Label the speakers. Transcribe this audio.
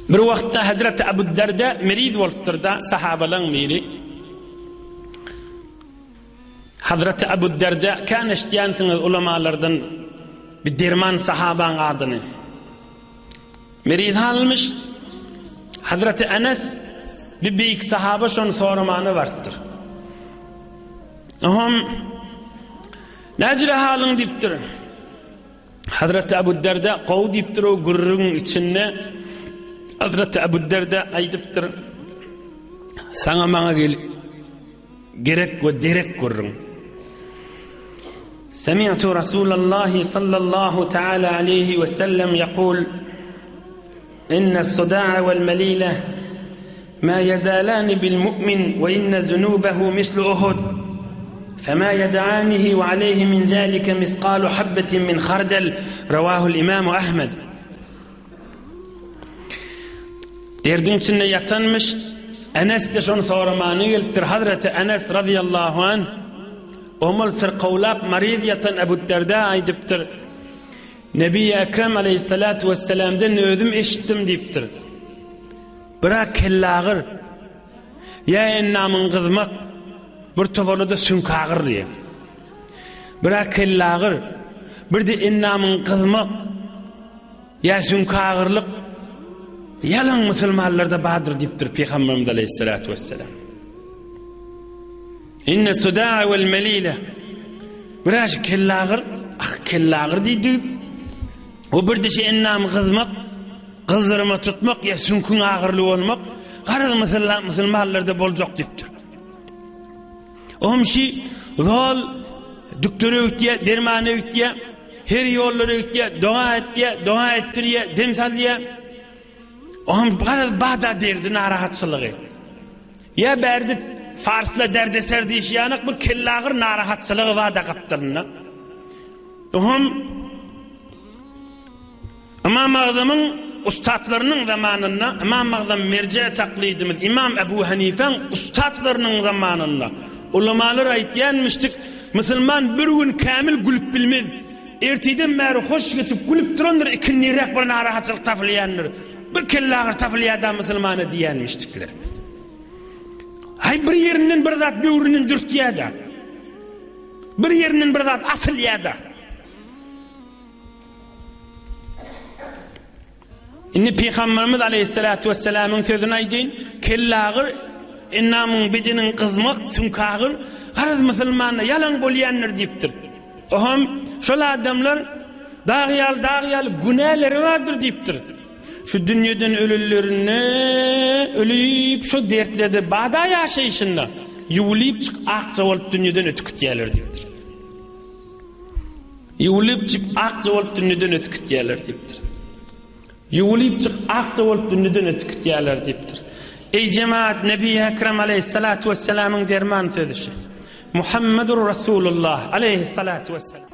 Speaker 1: Bir wagtda Hazreti Abu Derda meriz bolupdyr-da, sahabalaň biri. Hazreti Abu Derda kän eşidýänsiňiz ulamalardan bir derman sahabaň adyny. Meriz halmyş. Hazreti Enes bir beýik sahaba şony soramana barypdyr. Oham Näjire halyň diýipdir. Hazreti Abu Derda gowy diýipdir o gürrüň içinde Hazreti Abu Derda aýdypdyr. Saňa maňa gel gerek we derek gürrüň. Semi'tu Rasulallahi sallallahu taala aleyhi ve sellem yaqul Inne suda'a vel melile ma yazalani bil mu'min ve inne zunubehu mislu Uhud fema yed'anihi ve aleyhi min zalike misqalu habbetin min hardel Ravahul İmamu Ahmed Derdiň içinde ýatanmyş Enes de şony soramana gelipdir. Hazreti Enes radıyallahu anh omal syrkawlap mariz ýatan Ebu Derda aýdypdyr. Nebi Ekrem aleyhissalatu vesselam'den özüm eşitdim diýipdir. Bira kellagyr, ýa endamyň gyzmak, bir toparda süňkagyr diýýär. Bira kellagyr, bir de endamyň gyzmak, ýa süňkagyrlyk ýalan musulmanlarda bardyr diýipdir Pygamberimiz aleyhissalatu vesselam. Inne sudaa vel melile. Biraz kellagyr, ah kellagyr diýdi. O bir dişi endamy gyzmak, gyzdyrma tutmak ýa süňküň agyrly bolmak, garaz musulmanlarda boljak diýipdir. Omşy zol dükdüre gitýär, dermana gitýär, her ýollara gitýär, doga etýär, doga etdirýär, dem salýar. Oňam garaz bada derdi narahatçylygy. Ýa bärde farslar derdeser diýişi ýanak bir kellagyr narahatçylygy bada gapdalynda. Oňam Ymam Agzamyň ussatlarynyň zamanynda, Ymam Agzam merje taklidimiz Ymam Ebu Hanifäň ussatlarynyň zamanynda ulamalar aýtýanmyşdyk, musulman bir gün kämil gülüp bilmez. Ertiden bäri hoş geçip gülüp durandyr, ikindiräk bir narahatçylyk tapylýandyr. Bir kellagyr tapylýar-da musulmana diýýänmişdikler. Haý bir ýerinden bir zat böwründen dürtýär-de. Bir ýerinden bir zat asylýar-da. Indi Pygamberimiz aleýhissalatu wessalamyň sözüni aýdaýyn, kellagyr, endamyň, bedeniň gyzmak, süňkagyr, garaz musulmanda ýalan bolýandyr diýipdir. Oham şol adamlar dag ýaly, dag ýaly günäleri bardyr diýipdir. Şu dünýeden ölenlerinde ölüp şu dertlerde bada ýaşaýşynda ýuwulyp çyk akja bolup dünýeden ötüp gitýärler diýipdir. Ýuwulyp çyk akja bolup dünýeden ötüp gitýärler diýipdir. Ýuwulyp çyk akja bolup dünýeden ötüp gitýärler diýipdir. Eý jemaat Nebi Ekrem aleýhissalatu wessalamyň derman sözi şu. Muhammedur Rasulullah aleýhissalatu wessalam.